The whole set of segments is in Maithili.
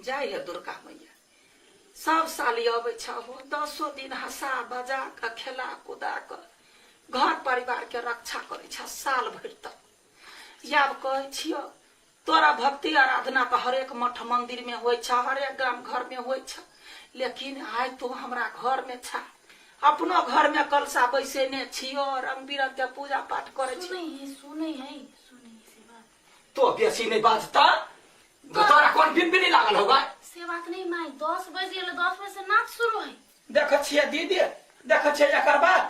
जाय हे दुर्गा मैया सब साल अबै छहो दसो दिन हंसा बजा कऽ खेला कुदा कऽ घर परिवार के रक्षा करै छ साल भरि तक आब कहै छियौ तोरा भक्ति आराधना तऽ हरेक मठ मंदिर में होइ छ हरेक गाम घर में होइ छ लेकिन आइ तू हमरा घर में छा अपनो घर में कलशा बैसेने छियो रंग बिरंग के पूजा पाठ करै छी सुनै है सुनै है सुनै है से बात तो बेसी नहीं बाजता तोरा कोन बिन बिनी लागल होगा से बात नहीं माई 10 बजे गेलै 10 बजे से नाच शुरू है देख छियै दीदी देख छियै एकर बाद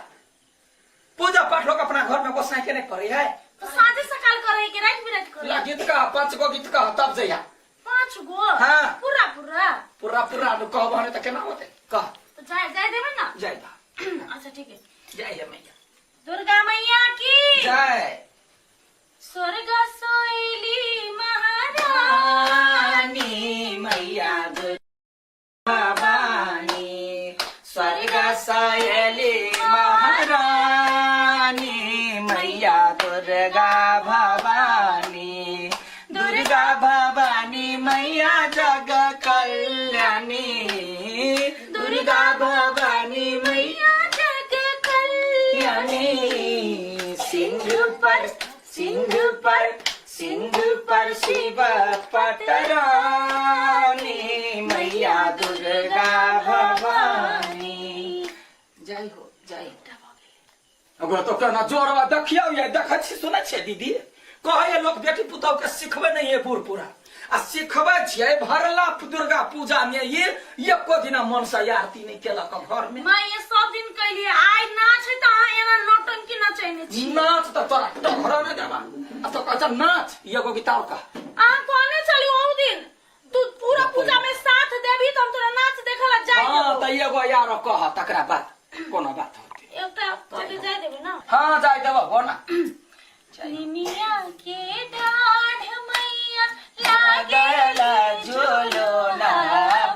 पूजा पाठ लोग अपना घर में गोसाई के नहीं करे है तो साँझे सकाल करे के रात बिरात करे ला गीत कह पांच गो गीत कह तब जइया पांच गो हाँ। पूरा पूरा पूरा पूरा नु कहब हने त केना होते कह तो जाय जाय देबै ना जय बा अच्छा ठीक है जय हे मैया दुर्गा मैया की जय स्वर्ग सोइली महारानी रानी मैया दुर्गा भवानी स्वर्ग सयली महारानी मैया दुर्गा भवानी दुर्गा भवानी मैया जग कल्याणी दुर्गा भवानी मैया जग कल्याणी कल्याणी सिंह पर सिंह पर सिंह पर शिव पटरानी मैया दुर्गा भवानी जय हो जय हो अगर तो केना जोरवा देखियौ ये देखै छी सुनै छियै दीदी कहैए लोक बेटी पुतहु के सिखबै नहि ये बूढ़ पूरा आ सिखबै छियै भरला दुर्गा पूजा मे ये एको दिना मन से आरती नहि केलक घर मे माँ ये सब दिन कैलिए आइ नाच है तऽ अहाँ एना नौटंकी नचैने छी नाच तऽ तोरा टहरा नहि देबा आ तो कहै छ नाच एगो गीत और कह अहाँ कहने छली ओहु दिन तू पूरा पूजा में साथ देबी तऽ हम तोरा नाच देखऽ ला जाय हाँ देबो तऽ एगो यार कह तकरा बाद कोनो बात होते एकटा कह जाय देबै ना हाँ जाय देबो हो ना निनिया के डाढ़ मैया लागे लागल झूलो ना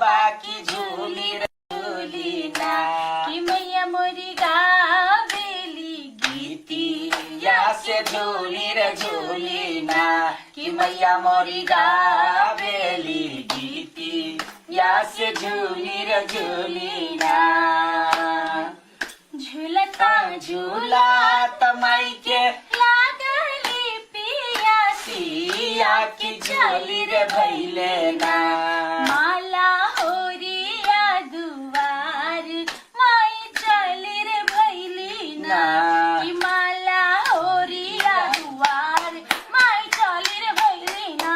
बाकी झूली झूली ना कि मैया मोरी गावेली गीतिया से झूली रे झूली ना कि मैया मोरी गावेली गीतिया से झूली रे झूली ना झूलता झूला तमाई के लागली पिया सिया की झूली रे भैले ना माला होरिया दुआर माई चली रे भैली ना ना। कि माला होरिया दुआर माई चली रे भैली ना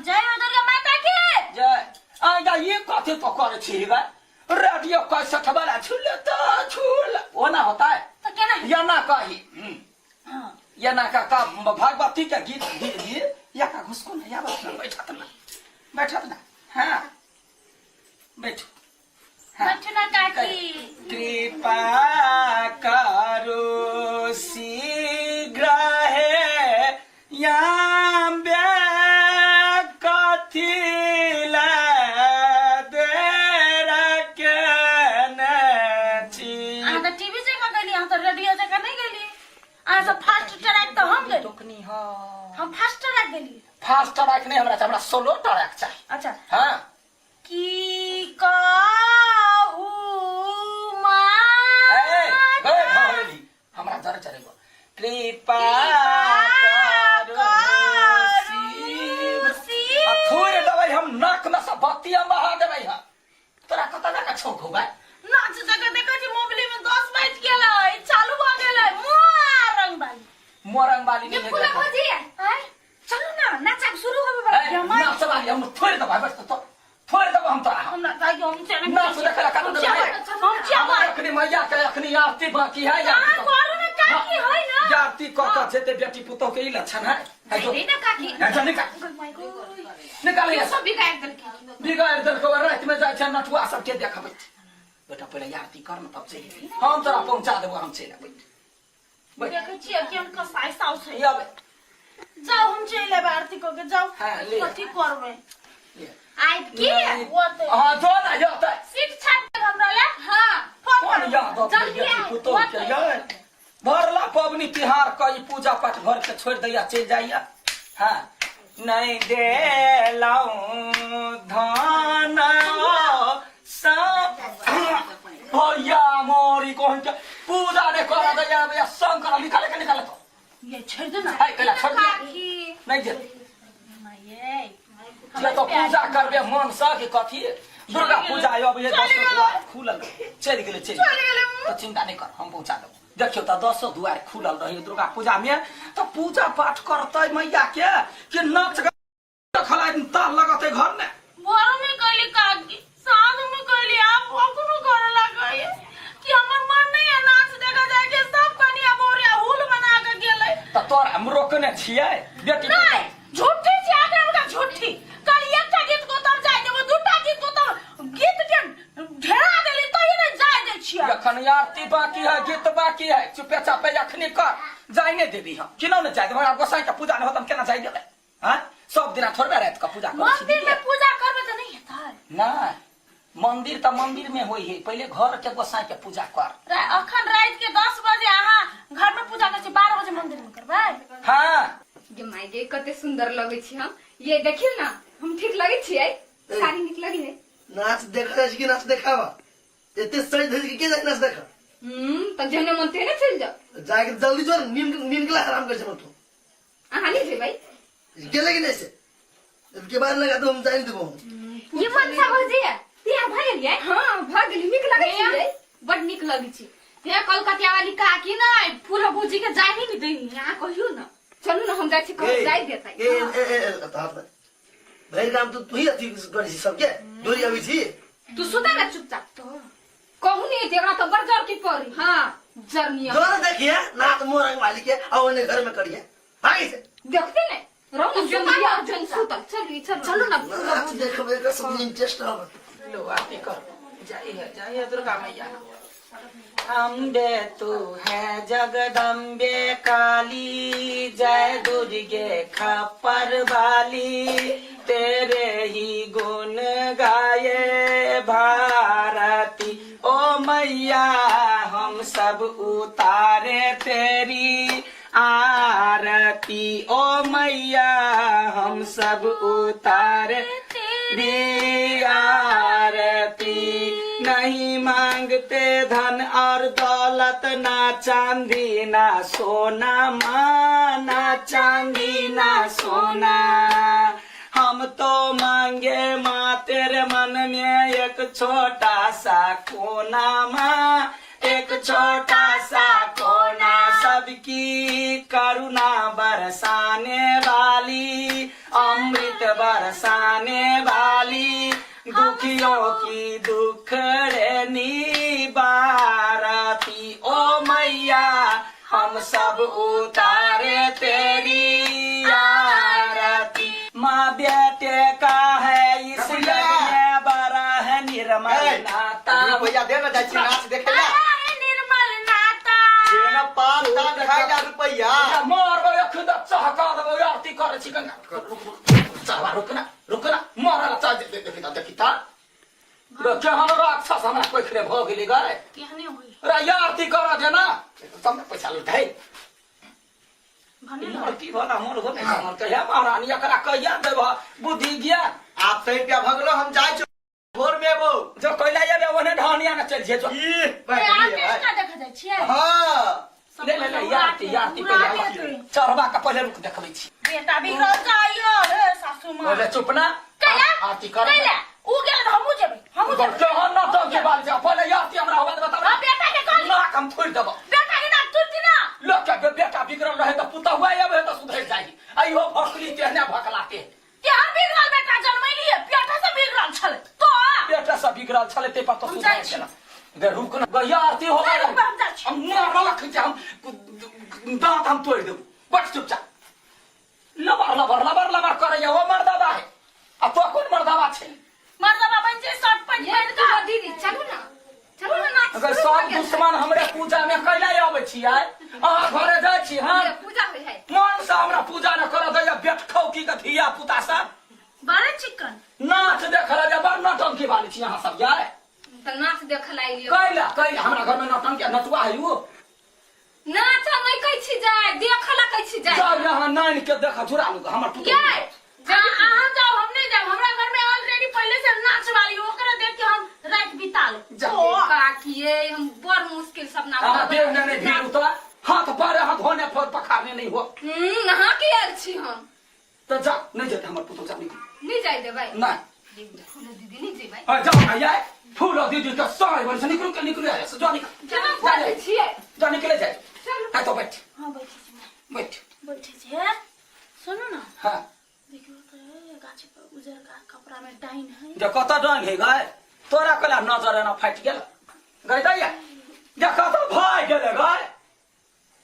जय हो दुर्गा माता की जय आगा ये कथी तो करे छी बा रेडियो कैसेट वाला झूले तो झूल वो ना होता है तो केना या ना कही हाँ या ना का का भगवती के गीत गीत गीत या का घुसको ना या बात ना बैठत ना बैठत ना हाँ बैठो हाँ। बैठो ना काकी कृपा करो शीघ्र हे याम्बे कथी ला देर केने छी अहाँ तऽ टीवी जकाँ गेली अहाँ तऽ रेडियो जकाँ नहि गेली अहाँ सब फास्ट ट्रैक तऽ हम गेली टोकनी ह हम फास्ट ट्रैक गेली फास्ट ट्रैक नहीं हमरा चाही, हमरा सोलो ट्रैक चाही अच्छा हाँ की कहू ए, ए, माता भौली, हमरा जर चढ़ेगो कृपा करू शिव। आ थोड़े देबै हम नाक में से बत्ती हम बहा देबै हम तोरा कतऽ जाके छौक होबै नाच जगह देखै छी मोबाइल में 10 बज गेलै चालू भऽ गेलै मुआ रंग बाली मोरंग वाली ये नहीं फूला है भौजी आय चलू ना नाचब शुरू होबे वाला ए, है माई नाच वाली हम थोड़े देबै बस तो थोड़े देबै हम तोरा हमरा दाइ हम चले नाच देखै ला कानून हम देबै चलबै अखनी मैया के अखनी आरती बाकी है अहाँ करू ना काकी है ना आरती कऽ कऽ जेते बेटी पुतोह के ई लक्षण है है जो नहीं ना काकी है जो निकाल निकाल ये ये सब बिगाड़ देलकै बिगाड़ देलको राति में जाइ छै नटुआ सबके देखबै बेटा पहिले आरती कर न तब चलि हम तोरा पहुंचा देबो हम चलि अबै बैठ देखै छियै कि हम कसाई साउस है आबै जाओ हम चलि एबै आरती कऽ के जाओ हाँ, ले। कथी करबै ले। आबि की ओतै हाँ जो ना यो तऽ सीट छाप देब हमरा ले हाँ फोन कोन करू याद जल्दी आउ पुतोह के ओतै। यै भरला पबनी तिहार क ई पूजा पाठ घर के छोड़ दैया चलि जाइया हाँ नहीं देलौं धान निकाले के निकाले तो ये छोड़ दे ना है कैला छोड़ दिया काकी नहीं जे ये ये तो पूजा करबे मन से कि कथी दुर्गा पूजा आयो अब ये दसो दुआर खुलल चलि गेलै चलि गेलै तऽ चिंता नहि कर हम पहुँचा देबो देखियौ तऽ दसो दुआर खुलल रहै दुर्गा पूजा में तऽ पूजा पाठ करतै मैया के कि नाच खलाइ ताल लगतै घर में भोर में कहली काकी साँझ में कहली आप कखनो करे लागै कि हमर मन नहीं है नाच देखा जाए के सब कनिया बोरिया हुल बना के गेलै तऽ तोर हम रोकने छियै बेटी नहीं झूठी छी आके हमका झूठी कल एकटा गीत को तब जाय देबो दूटा गीत को तब गीत के ढेरा देली तो ही नहीं जाय दे छियै एखन आरती बाकी है गीत बाकी है चुपे चापे अखनी कर जाय नहि देबी हम केना नहि जाय देबै हमरा गोसाई के पूजा नहि होत हम केना जाय देबै हाँ सब दिना थोड़बे राति के पूजा करै छी मंदिर में पूजा करबे त नहीं हेतै नहि मंदिर तऽ मंदिर में होइ है पहिले घर के गोसाई के पूजा कर अखन रात के 10 बजे अहाँ घर में पूजा करै छी 12 बजे मंदिर में करबै हाँ गे माय गे कते सुंदर लगै छी हम ये देखियौ ना हम ठीक लगै छियै साड़ी नीक लगै है नाच देखा जाइ छै कि नाच देखावा एते सज धज के के जाइ नाच देखा त जेहने मन तेहने चलि जाउ जाके जल्दी जो नींद नींद के आराम कर छै तू अहाँ नहि जेबै गेले कि नहीं से के बाद लगा तो हम जाइन देबो ये मनसा भौजी तैयार भऽ गेलियै हाँ भऽ गेली नीक लगै छै बड नीक लगै छै ते कलकतिया वाली काकी ने फूल भौजी के जाय ही नहीं दै अहाँ कहियौ ने चलू ने हम जाइ छी कहू जाय देतै ए ए ए ए हाथ में भरि काम तो तू ही अथी करै छी सबके डोरी अबै छी तू सुता ना चुपचाप तो कहू नहीं एकरा तो बड़ जर की पड़ी हाँ जरनिया जोर देखिए नाच मोरंग वाली के और ओने घर में करिए भागी से देखते नहीं रहो ना सुता जन सुतल चलू चलू चलू ना नाच देखबै एकर सब इंटरेस्ट आबै लो आरती कर जाई है जाई है दुर्गा मैया अम्बे तू है जगदम्बे काली जय दुर्गे खप्पर वाली तेरे ही गुण गाये भारती ओ मैया हम सब उतारे तेरी आरती ओ मैया हम सब उतारे तेरी आरती नहीं मांगते धन और दौलत ना चांदी ना सोना माना चांदी ना सोना हम तो मांगे माँ तेरे मन में एक छोटा सा कोना माँ एक छोटा सा कोना सबकी करुणा बरसाने वाली अमृत बरसाने वाली दुखियों की दुख निवारती ओ मैया हम सब उतारे तेरी आरती माँ बेटे का है इस भैया। यज्ञ में बड़ा है निर्मल नाता रुपैया दे ना जाइ छी नाच देखे ला अरे निर्मल नाता दे ना पान तान खाइ ला रुपैया मारबो एखन तऽ चहका देबो आरती करै छी गंगा रुक रुक चहबा रुक ना रुक ना मारल चह देखी तऽ देखी तऽ केहन राक्षस हमरा कोखरे भऽ गेलै गए केहने होई रे आरती कर दे ना तब ने पैसा लुटाइ भने न लड़की भला मोर हो नहीं हमर कहिया महारानी एकरा कहिया देब बुद्धि ज्ञान आप सही रुपया भगलो हम जाइ छी भोर में एबो जो कैला जेबे ओने ढहनिया ने चलि जे जो ई ए आर्टिस्ट देखा जाइ छियै हां ले ले ले आरती आरती पहिले चढ़बा के पहिले रुक देखबै छी बेटा बिगड़ल जाइयो हे सासू माँ बोले चुप ना कैला आरती कर कैला उ गेल त हमहू जेबै हमहू जेबै केहन नौटंकी बाल छै पहिले आरती हमरा होबे बताब हम बेटा के कहली नाक हम फोड़ि देबो बेटा के नाक टूटती ना लोक के बेटा बिगड़ल रहे तऽ पुतहुआ आबे तऽ सुधरि जाइ आइयो भकली तेहने भकलाते केहन बिगड़ल बेटा जनमैलिए पेटा से बिगड़ल छलै तो बेटा सब बिगड़ल छलै ते पर तो हम सुधरि जाइ छी। गेल गे रुक ना गैया आरती हो नहीं, रुक, हम जाइ छी। हम मारल खिचे हम दांत हम तोड़ि देबो बस चुपचाप लबर लबर लबर लबर करैया ओ मर्दाबा है आ तो कोन मर्दाबा छै मर्दबा बनि जे शर्ट पैंट ये पहिर कऽ दीदी चलू ना चलू ना नाच अगर शुरू सब भऽ गेल। दुश्मन हमरे पूजा में कैला आबै छियै अहाँ घरे जाइ छी हँ ये पूजा होइ है मन से हमरा पूजा न करऽ दैया बेटखौकी के धिया पुता सब बड़े चिकन नाच देखल जे बड़ नौटंकी वाली छी अहाँ सब यार तऽ नाच देखल आइलियो कैला कैला हमरा घर में नौटंकी नटुआ है उ नाच नहि कहै छी जाय देखल कहै छी जाय जाउ यहाँ नानि के देख जुड़ा लू हमर पुतोहु ये अहाँ जाओ हम नहीं जाओ हमरा घर में ऑलरेडी पहले से नाच वाली ओकरा देख के हम रात बिता ले जाओ। काकी ये हम बड़ मुश्किल सपना हमरा देह ने नहीं भीड़ उतरा हाथ पारे हाथ धोने फोर पखारने नहीं हो। नहा के आयल छी हम। तऽ जा, नहीं जेतै हमर पुतहु, जा निकलू। नहीं जाय देबै? नहीं। फूल दीदी नहीं जेबै। हाँ, जाओ ना यार, फूल दीदी के सारे बन से निकलू के निकलू यार, से जा निकल। केना बोलै छियै? जा निकले जाए। चलू। हाँ तो बैठ। हाँ, बैठे छी माँ। बैठ। बैठे छी। हे, सुनू ना। हाँ। देखियो तऽ गाछ पर उजरका कपड़ा में डाइन है। जे कतऽ डाइन है गए, तोरा कला नजर एना फाटि गेल गए दैया, जे कतऽ भऽ गेलै गए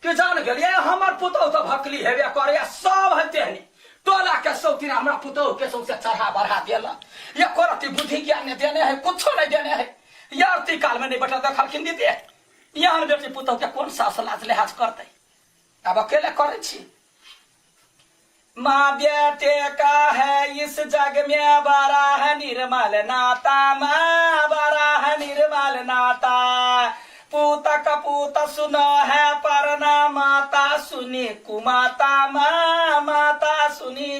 के जान गेलियै। हमर पुतहु तऽ भकली हेबे करे, सब है तेहनी टोला के सौतीन हमरा पुतहु के सौंसे चढ़ा बढ़ा देलक। एको रत्ती बुद्धि ज्ञान नहि देने है, कुछो नहि देने है। यारती काल में नहीं बेटा देखलखिन दीदी, यहाँ बेटी पुतहु के कोन सास लाज लिहाज करतै? आब अकेले करै छी। माँ बेटे का है इस जग में बड़ा है निर्मल नाता, माँ बड़ा है निर्मल नाता, पूत कपूत सुनो है परना, माता सुनी कुमाता, माँ माता सुनी।